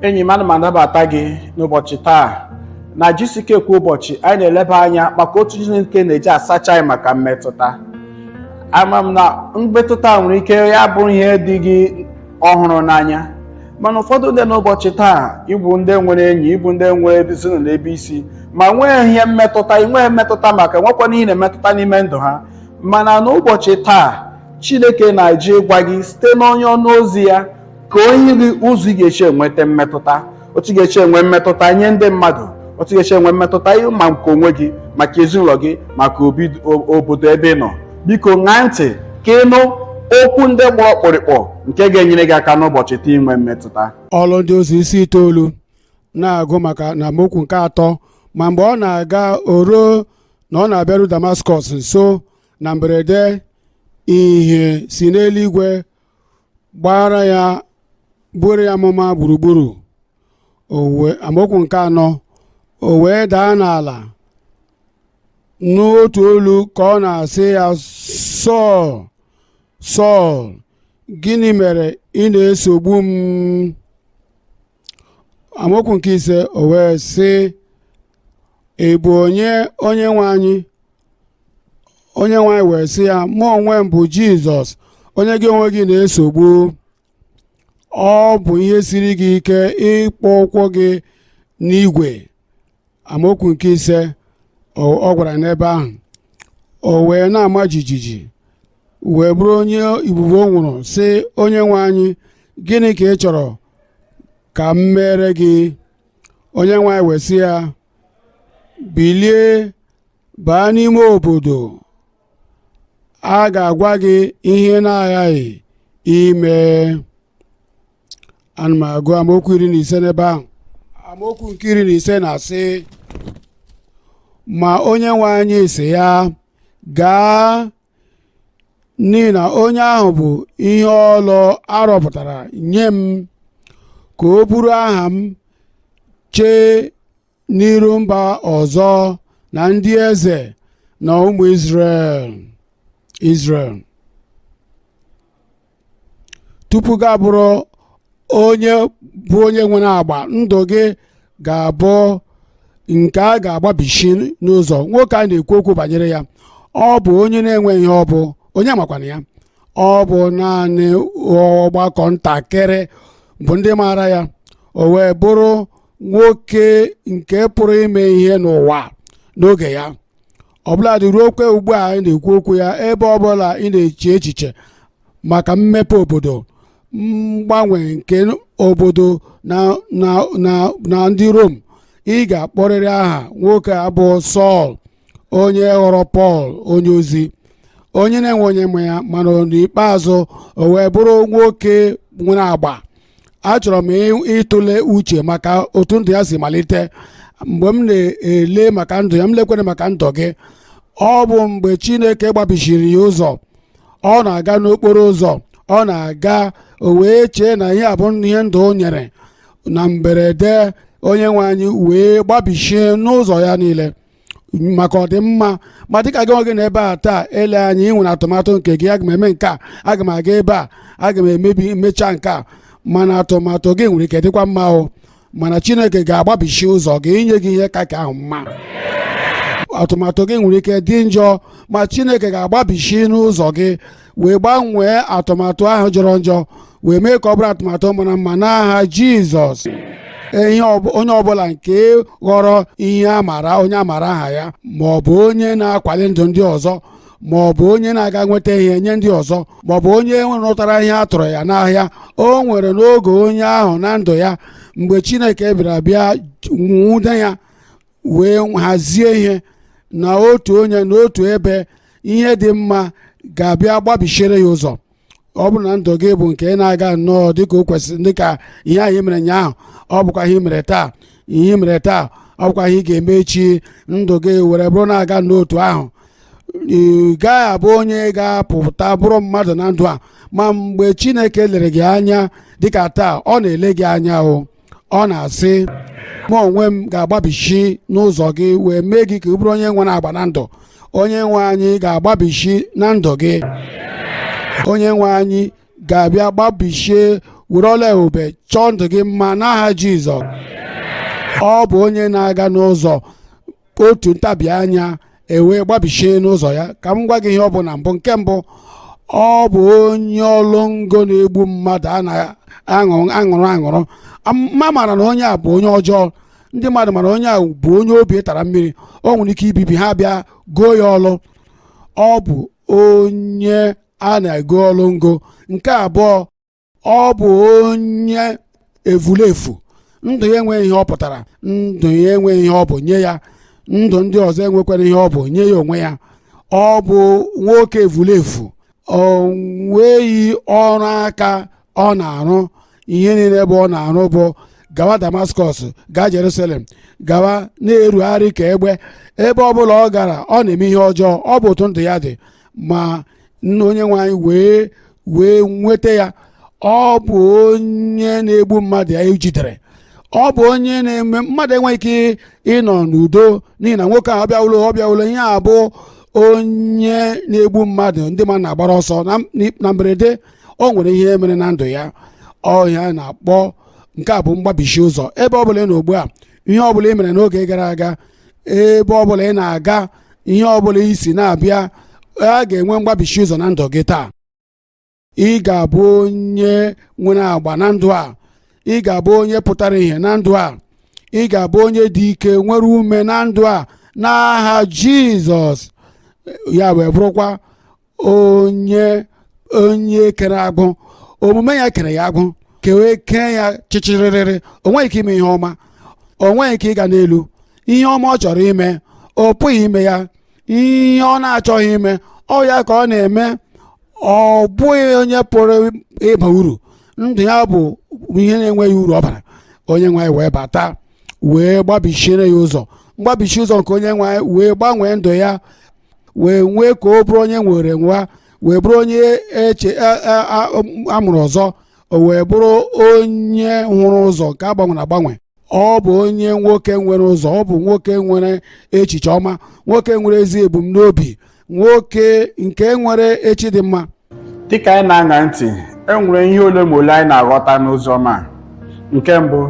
Enyi m, ana m anabata gị n'ụbọchị taa na GCK. Kwa ụbọchị anyị na-eleba anya maka otu Chineke na-eji asacha anyị maka mmetụta. Ama m na mmetụta nwere ike ya bụrụ ihe dị gị ọhụrụ n'anya, mana ụfọdụ ndị n'ụbọchị taa, ịbụ ndị nwere enyi, ịbụ ndị nwere ezinụlọ ebe isi ma nwee ihe mmetụta, inweghị mmetụta maka nwekwana ihe na-emetụta n'ime ndụ ha. Mana n'ụbọchị taa, Chineke na-eji ịgwa gị site n'onye ọnụ ozi ya ka onye gị ụzọ ị ga-esi enweta mmetụta, otu ị ga-esi enwe mmetụta nye ndị mmadụ, otu ị ga-esi enwe mmetụta ma nke onwe gị, maka ezinụlọ gị, maka obodo ebe ị nọ. Biko ṅaa ntị ka ịnụ okwu ndị gbara ọkpụrịkpọ nke ga-enyere gị aka n'ụbọchị taa inwe mmetụta. Ọlụ Ndị Ozi isi 9, na-agụ maka na amaokwu nke 3. Ma mgbe ọ na-aga, o ruo na ọ na-abịaru Damaskọs nso, na mberede ihe si n'eluigwe gbara ya, buru ya amụma gburugburu. Amaokwu nke 4, o wee daa n'ala n'otu olu ka ọ na-asị ya, "Sọl, Sọl, gịnị mere ị na-esogbu m?" Amaokwu nke 5, o wee sị, "Ị bụ onye, Onye nwe anyị?" Onye nwe anyị wee sị ya, "Mụ onwe m bụ Jizọs, onye gị onwe gị na-esogbu. Ọ bụ ihe siri gị ike ịkpọ ụkwụ gị n'igwe." Amaokwu nke 5, ọ gwara n'ebe ahụ, o wee na-ama jijiji, wee bụrụ onye ibubo nwụrụ, sị, "Onye nwe anyị, gịnị ka ị chọrọ ka m mere gị?" Onye nwe anyị wee sị ya, "Bilie, baa n'ime obodo, a ga-agwa gị ihe na-aghaghị ime." Ana m agụ amaokwu 15 n'ebe ahụ. Amaokwu nke 15 na-asị, "Ma Onye nwe anyị sị ya, 'Gaa, n'ihi na onye ahụ bụ ihe ọlụ arọpụtara nye m ka o buru aha m chee n'iru mba ọzọ na ndị eze na ụmụ Israel.'" Tupu gị abụrụ onye bụ onye nwere agba, ndụ gị ga-abụ nke a ga-agbabichi n'ụzọ. Nwoke a na-ekwu okwu banyere ya, ọ bụ onye na-enweghị ihe ọ bụ, onye makwana ya. Ọ bụ naanị ọgbakọ ntakịrị bụ ndị maara ya. O wee bụrụ nwoke nke pụrụ ime ihe n'ụwa n'oge ya. Ọbụladị ruo okwe ugbu a anyị na-ekwu okwu ya, ebe ọbụla ị na-eche echiche maka mmepe obodo, mgbanwe nke obodo na na na na ndị Rom, ị ga-akpọrịrị aha nwoke abụ Sọl, onye ghọrọ Pọl onye ozi, onye na-enwe onye ma ya. Mana n'ikpeazụ o wee bụrụ nwoke nwere agba. Achọrọ m ịtụle uche maka otu ndụ ya si malite. Mgbe m na-ele maka ndụ ya, m lekwere maka ndụ gị. Ọ bụ mgbe Chineke gbabichiri ya ụzọ, ọ na-aga n'okporo ụzọ, ọ na-aga, o wee chee na ihe a bụ ihe ndụ o nyere. Na mberede, Onye nwe anyị wee gbabichie n'ụzọ ya niile maka ọdịmma. Ma dịka gị onwe gị na ebe a taa, ele anya, ị nwere atụmatụ nke gị: "Aga m eme nke a, aga m aga ebe a, aga m emebi mechaa nke a." Mana atụmatụ gị nwere ike dịkwa mma o, mana Chineke ga-agbabichi ụzọ gị inye gị ihe ka ka ahụ mma. Atụmatụ gị nwere ike dị njọ, ma Chineke ga-agbabichi n'ụzọ gị wee gbanwee atụmatụ ahụ jọrọ njọ, wee mee ka ọ bụrụ atụmatụ mara mma n'aha Jizọs. Ihe onye ọbụla nke ghọrọ ihe a mara, onye a mara aha ya, ma ọ bụ onye na-akwali ndụ ndị ọzọ, ma ọ bụ onye na-aga nweta ihe nye ndị ọzọ, ma ọ bụ onye rụtara ihe a tụrụ ya n'ahịa, o nwere n'oge onye ahụ na ndụ ya mgbe Chineke bịara bịa nwude ya wee hazie ihe na otu onye n'otu ebe ihe dị mma ga-abịa gbabichere ya ụzọ. Ọ bụrụ na ndụ gị bụ nke na-aga nnọọ dịka o kwesịrị, dịka ihe anyị mere ụnyaahụ, ọ bụkwa ihe mere taa, ihe mere taa, ọ bụkwa ihe ị ga-eme echi, ndụ gị were bụrụ na-aga n'otu ahụ, ị gaghị abụ onye ga-apụta bụrụ mmadụ na ndụ a. Ma mgbe Chineke lere gị anya dịka taa ọ na-ele gị anya, o ọ na-asị, "Mụ onwe m ga-agbabichi n'ụzọ gị wee mee gị ka ị bụrụ onye nwere agba na ndụ." Onye nwe anyị ga-agbabichi na ndụ gị. Onye nwe anyị ga-abịa gbabichie Were ọla ebube chọọ ndụ gị mma n'aha Jizọs. Ọ bụ onye na-aga n'ụzọ, otu ntabi anya ewee gbabichie n'ụzọ ya. Ka m gwa gị ihe ọ bụ na mbụ. Nke mbụ, ọ bụ onye ọlụ ngo na-egbu mmadụ a na-aṅụrụ aṅụrụ ma mara na onye a bụ onye ọjọọ. Ndị mmadụ mara onye a bụ onye obi tara mmiri, o nwere ike ibibi ha, bịa goo ya ọlụ. Ọ bụ onye a na-ego ọlụ ngo. Nke abụọ, ọ bụ onye evulefu. Ndụ ya enweghị ihe ọ pụtara, ndụ ya enweghị ihe ọ bụ nye ya, ndụ ndị ọzọ enwekwara ihe ọ bụ nye ya onwe ya. Ọ bụ nwoke evulefu, o nweghị ọrụ aka ọ na-arụ. Ihe niile bụ ọ na-arụ bụ gawa Damaskọs, gaa Jerusalem, gawa na-erugharị ka egbe. Ebe ọbụla ọ gara, ọ na-eme ihe ọjọọ. Ọ bụ otu ndụ ya dị. Ma nna onye nwe anyị wee nweta ya. Ọ bụ onye na-egbu mmadụ ya ejidere. Ọ bụ onye na-eme mmadụ enweghị ike ịnọ n'udo, n'ihi na nwoke ahụ ọbịawụlo ọbịawụlo. Ihe a bụ onye na-egbu mmadụ, ndị mmadụ na-agbara ọsọ. Na mberede, o nwere ihe mere na ndụ ya. Ọhịa na-akpọ nke a bụ mgbabichi ụzọ. Ebe ọbụla ị nọ ugbu a, ihe ọbụla ị mere n'oge gara aga, ebe ọbụla ị na-aga, ihe ọbụla ị si na-abịa, a ga-enwe mgbabichi ụzọ na ndụ gị taa. Ị ga-abụ onye nwere agba na ndụ a. Ị ga-abụ onye pụtara ihe na ndụ a. Ị ga-abụ onye dị ike, nwere ume na ndụ a n'aha Jizọs. Ya wee bụrụkwa onye kere agbụ. Omume ya kere ya agbụ, kewee kee ya chịchịrịrịrị. O nweghị ike ime ihe ọma, o nweghị ike ịga n'elu. Ihe ọma ọ chọrọ ime, ọ pụghị ime ya. Ihe ọ na-achọghị ime, ọ ya ka ọ na-eme. Ọ bụghị onye pụrụ ịba uru. Ndụ ya bụ ihe na-enweghị uru ọ bara. Onye nwe anyị wee bata, wee gbabichiere ya ụzọ. Mgbabichi ụzọ nke onye nwe anyị wee gbanwee ndụ ya, wee nwee ka ọ bụrụ onye nwere nwa, wee bụrụ onye eche amụrụ ọzọ, o wee bụrụ onye hụrụ ụzọ nke agbanwere agbanwe. Ọ bụ onye nwoke nwere ụzọ, ọ bụ nwoke nwere echiche ọma, nwoke nwere ezi ebumnobi, nwoke nke nwere echi dị mma. Dịka anyị na-aṅa ntị, e nwere ihe ole ma ole anyị na-aghọta n'oziọma a. Nke mbụ,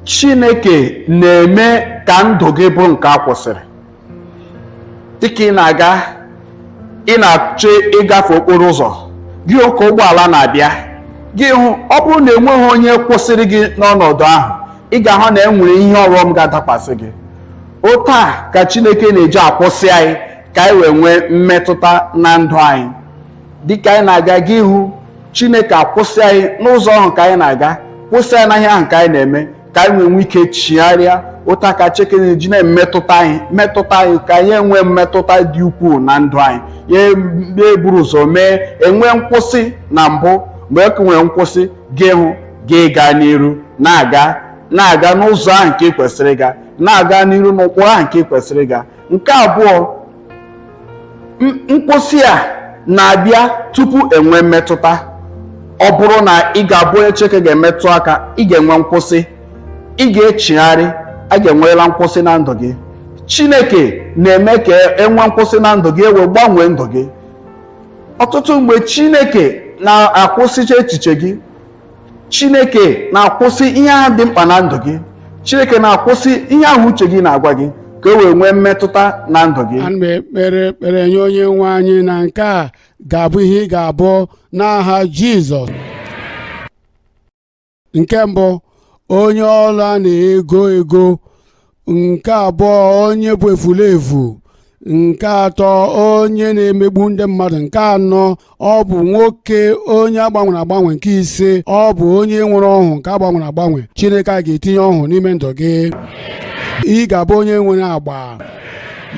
Chineke na-eme ka ndụ gị bụrụ nke a kwụsịrị. Dịka ị na-aga, ị na-achọ ịgafe okporo ụzọ gị, hụ ka ụgbọala na-abịa gị hụ, ọ bụrụ na enweghị onye kwụsịrị gị n'ọnọdụ ahụ, ị ga-ahụ na e nwere ihe ọghọm ga-adakwasị gị. Otu a ka Chineke na-eji akwụsị anyị ka anyị wee nwee mmetụta na ndụ anyị. Dịka anyị na-aga, gị hụ Chineke akwụsị anyị n'ụzọ ahụ ka anyị na-aga, kwụsị anyị n'ahịa ahụ ka anyị na-eme, ka anyị wee nwee ike chigharịa. Otu a ka Chineke na-eji na-emetụta anyị, metụta anyị ka anyị enwee mmetụta dị ukwuu na ndụ anyị. Ya eburu ụzọ mee enwee nkwụsị na mbụ. Mgbe e nwere nkwụsị, gị hụ gị gaa n'iru, na-aga na-aga n'ụzọ ahụ nke ị kwesịrị ịga, na-aga n'iru n'ụkpụrụ ahụ nke ị kwesịrị ịga. Nke abụọ, nkwụsị a na-abịa tupu enwee mmetụta. Ọ bụrụ na ị ga-abụ onye Chineke ga-emetụ aka, ị ga-enwe nkwụsị, ị ga-echigharị, a ga-enwerela nkwụsị na ndụ gị. Chineke na-eme ka enwee nkwụsị na ndụ gị, ewe gbanwee ndụ gị. Ọtụtụ mgbe, Chineke na-akwụsịcha echiche gị. Chineke na-akwụsị ihe ahụ dị mkpa na ndụ gị. Chineke na-akwụsị ihe ahụ uche gị na-agwa gị, ka e wee nwee mmetụta na ndụ gị. Ana m ekpere ekpere nye onye nwe anyị na nke a ga-abụ ihe ị ga-abụ n'aha Jizọs. Nke mbụ, onye ọlụ a na-ego ego. Nke abụọ, onye bụ efulefu. Nke atọ, onye na-emegbu ndị mmadụ. Nke anọ, ọ bụ nwoke onye agbanwere agbanwe. Nke ise, ọ bụ onye nwere ọhụ nke agbanwere agbanwe. Chineke a ga-etinye ọhụ n'ime ndụ gị. Ị ga-abụ onye nwere agba,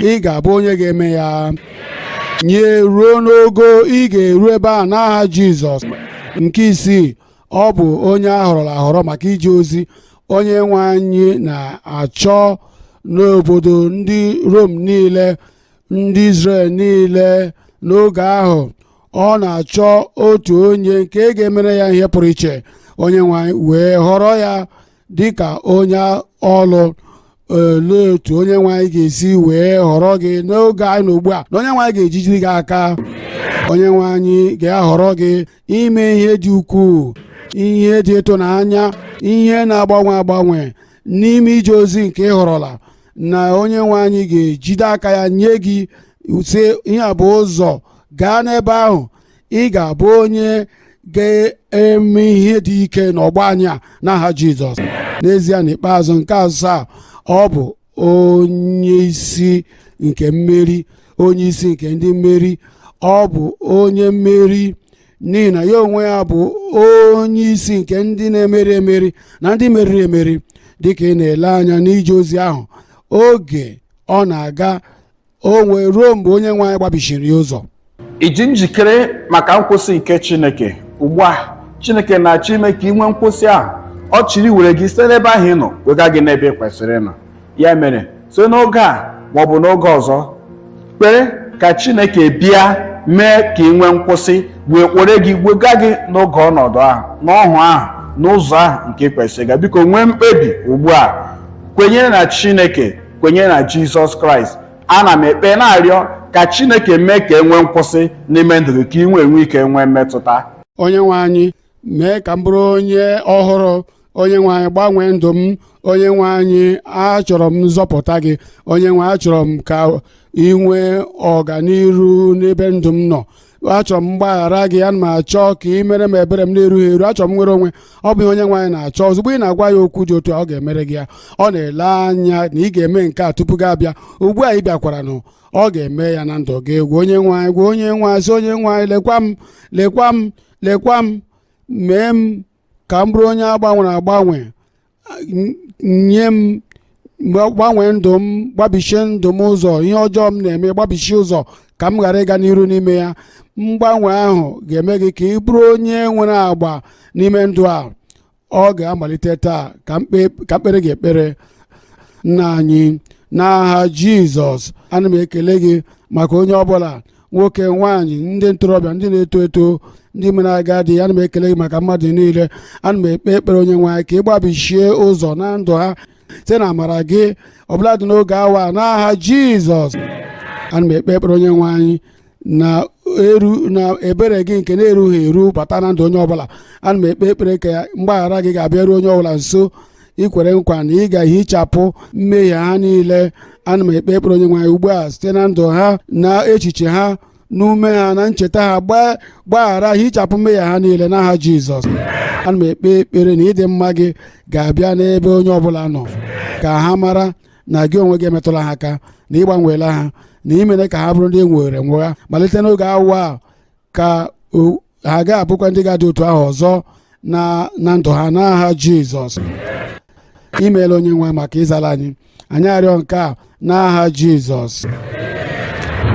ị ga-abụ onye ga-eme ya nye ruo n'ogo ị ga-eru ebe a n'aha Jizọs. Nke isii, ọ bụ onye a họrọla ahọrọ maka ije ozi. Onye nwe anyị na-achọ n'obodo ndị Rom niile, ndị Izrel niile n'oge ahụ, ọ na-achọ otu onye nke ga-emere ya ihe pụrụ iche. Onye nwe anyị wee họrọ ya dịka onye ọlụ. Olee otu onye nwe anyị ga-esi wee họrọ gị n'oge anyị na ugbu a, na onye nwe anyị ga-ejijiri gị aka? Onye nwe anyị ga-ahọrọ gị ime ihe dị ukwuu, ihe dị ịtụnanya, ihe na-agbanwe agbanwe n'ime ije ozi nke ị họrọla, na onye nwe anyị ga-ejide aka ya nye gị, sị, "Ihe a bụ ụzọ, gaa n'ebe ahụ." Ị ga-abụ onye ga-eme ihe dị ike n'ọgbọ anyị a n'aha Jizọs. N'ezie, n'ikpeazụ, nke asaa, ọ bụ onye isi nke mmeri, onye isi nke ndị mmeri. Ọ bụ onye mmeri n'ihi na ya onwe ya bụ onye isi nke ndị na-emeri emeri na ndị meriri emeri. Dịka ị na-ele anya n'ije ozi ahụ, oge ọ na-aga, o wee ruo mgbe onye nwe anyị gbabishiri ya ụzọ. Ị dị njikere maka nkwụsị nke Chineke ugbu a? Chineke na-achọ ime ka ị nwee nkwụsị ahụ. Ọ chịrị were gị site n'ebe ahụ ị nọ wega gị n'ebe ị kwesịrị ịnọ. Ya mere, site n'oge a ma ọ bụ n'oge ọzọ, kpere ka Chineke bịa mee ka ị nwee nkwụsị, wee were gị wega gị n'oge ọnọdụ ahụ, n'ọhụ ahụ, n'ụzọ ahụ nke ị kwesịrị ga. Biko, nwee mkpebi ugbu a, kwenyere na Chineke, kwenyere na Jizọs Kraịst. Ana m ekpe na-arịọ ka Chineke mee ka e nwee nkwụsị n'ime ndụ gị, ka ị nwee enwe ike nwee mmetụta. Onye nwe anyị, mee ka m bụrụ onye ọhụrụ. Onye nwe anyị, gbanwee ndụ m. Onye nwe anyị, achọrọ m nzọpụta gị. Onye nwe, achọrọ m ka ị nwee ọganiru n'ebe ndụ m nọ. Achọrọ m mgbaghara gị. Ana m achọ ka ị mere m ebere m na-erughị eru. Achọrọ m nwere onwe. Ọ bụ ihe onye nwe anyị na-achọ. Ozugbo ị na-agwa ya okwu dị otu a, ọ ga-emere gị ya. Ọ na-ele anya na ị ga-eme nke a tupu gị abịa. Ugbu a ị bịakwara nụ, ọ ga-eme ya na ndụ gị. Gwa onye nwe anyị, gwa onye nwe anyị, sị, "Onye nwe anyị, lekwa m, lekwa m, lekwa m. Mee m ka m bụrụ onye agbanwere agbanwe. Nye m, gbanwee ndụ m, gbabichie ndụ m ụzọ. Ihe ọjọọ m na-eme, gbabichie ụzọ ka m ghara ịga n'iru n'ime ya." Mgbanwe ahụ ga-eme gị ka ị bụrụ onye nwere agba n'ime ndụ a. Ọ ga-amalite taa. Ka m kpere gị ekpere. Nna anyị, n'aha Jizọs, ana m ekele gị maka onye ọbụla, nwoke, nwaanyị, ndị ntorobịa, ndị na-eto eto, ndị mere agadi. Ana m ekele gị maka mmadụ niile. Ana m ekpe ekpere, onye nwe anyị, ka ị gbabichie ụzọ na ndụ ha site na amara gị ọbụla dị n'oge awa, n'aha Jizọs. Ana m ekpe ekpere, onye nwe anyị, na eru na ebere gị nke na-erughị eru bata na ndụ onye ọbụla. Ana m ekpe ekpere ka mgbaghara gị ga-abịaru onye ọbụla nso. Ikwere nkwa na ị ga-ehichapụ mmehie ha niile. Ana m ekpe ekpere, onye nwe anyị, ugbu a, site na ndụ ha na echiche ha, n'ume ha na ncheta ha, gbaghara, hichapụ mmehie ha niile n'aha Jizọs. Ana m ekpe ekpere na ịdị mma gị ga-abịa n'ebe onye ọbụla nọ, ka ha mara na gị onwe gị emetụla ha aka, na ịgbanweela ha, na imere ka ha bụrụ ndị e nwere nwegha. Malite n'oge awa a, ka ha ga-abụkwa ndị ga-adị otu ahụ ọzọ na ndụ ha, n'aha Jizọs. Imeela, onye nwe, maka ịzala anyị. Anyị arịọ nke a n'aha Jizọs.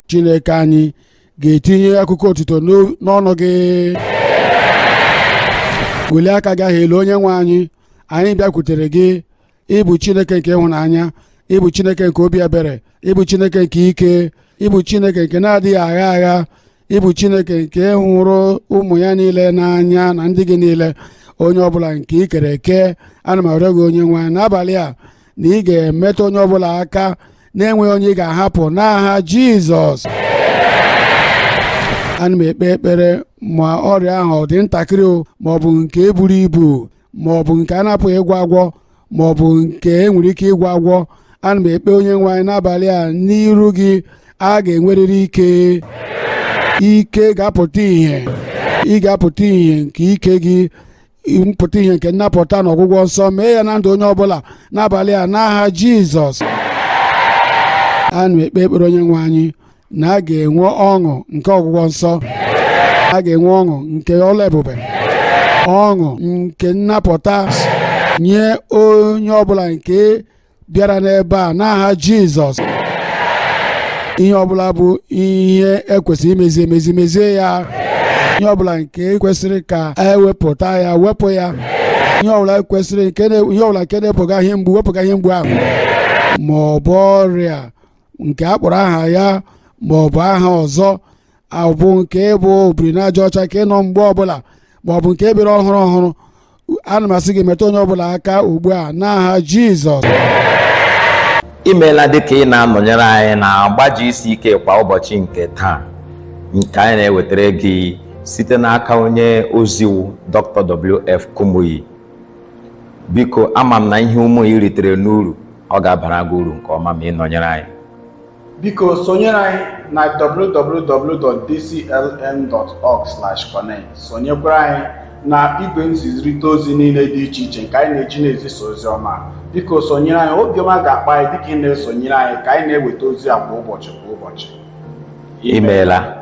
Chineke anyị ga-etinye akụkọ otuto n'ọnụ gị. Welie aka gị ahụ elu. Onye nwe anyị, anyị bịakwutere gị. Ịbụ Chineke nke ịhụnanya, ịbụ Chineke nke obi ebere, ịbụ Chineke nke ike, ịbụ Chineke nke na-adịghị agha agha, ịbụ Chineke nke hụrụ ụmụ ya niile n'anya na ndị gị niile, onye ọbụla nke ị kere eke. Ana m arịọ gị, onye nwe anyị, n'abalị a, na ị ga-emetụ onye ọbụla aka na-enweghị onye ị ga-ahapụ, n'aha Jizọs. Ana m ekpe ekpere, ma ọrịa ahụ ọ dị ntakịrị o, ma ọ bụ nke buru ibu, ma ọ bụ nke a na-apụghị ịgwọ agwọ, ma ọ bụ nke e nwere ike ịgwọ agwọ, ana m ekpe, onye nwe anyị, n'abalị a n'iru gị, a ga-enwerịrị ike. Ike ga-apụta ìhè. Ị ga-apụta ìhè nke ike gị, mpụta ìhè nke nnapụta na ọgwụgwọ nsọ. Mee ya na ndụ onye ọbụla n'abalị a, n'aha Jizọs. Ana m ekpe ekpere, onye nwe anyị, na a ga-enwe ọṅụ nke ọgwụgwọ nsọ, a ga-enwe ọṅụ nke ọla ebube, ọṅụ nke nnapụta nye onye ọbụla nke bịara n'ebe a, n'aha Jizọs. Ihe ọbụla bụ ihe ekwesịrị imezi emezi, mezie ya. Ihe ọbụla nke kwesịrị ka ewepụta ya, wepụ ya. Ihe ọbụla kwesịrị nke ihe ọbụla nke na-epụga ihe mgbu, wepụga ihe mgbu ahụ, ma ọ bụ ọrịa nke a kpọrọ aha ya ma ọ bụ aha ọzọ, abụ nke bụ obiri n'aja ọcha nke nọ mgbe ọbụla, ma ọ bụ nke bịara ọhụrụ ọhụrụ. Ana m asị gị, metụ onye ọbụla aka ugbu a, n'aha Jizọs. Imeela dịka ị na-anọnyere anyị na agba GCK kwa ụbọchị nke taa. Nke anyị na-ewetara gị site n'aka onye oziwu Dr. W.F. Kumuyi. Biko, ama m na ihe ụmụ i ritere n'uru, ọ ga-abara gị uru nke ọma ma ị nọnyere anyị. Biko sonyere anyị na www.dclm.org/connect. Sonyekwara anyị na igwe nzirịta ozi niile dị iche iche nke anyị na-eji na-ezisa ozi ọma. Biko sonyere anyị, obiọma ga-akpa anyị dịka ị na-esonyere anyị ka anyị na-eweta ozi a kwa ụbọchị kwa ụbọchị. Imeela.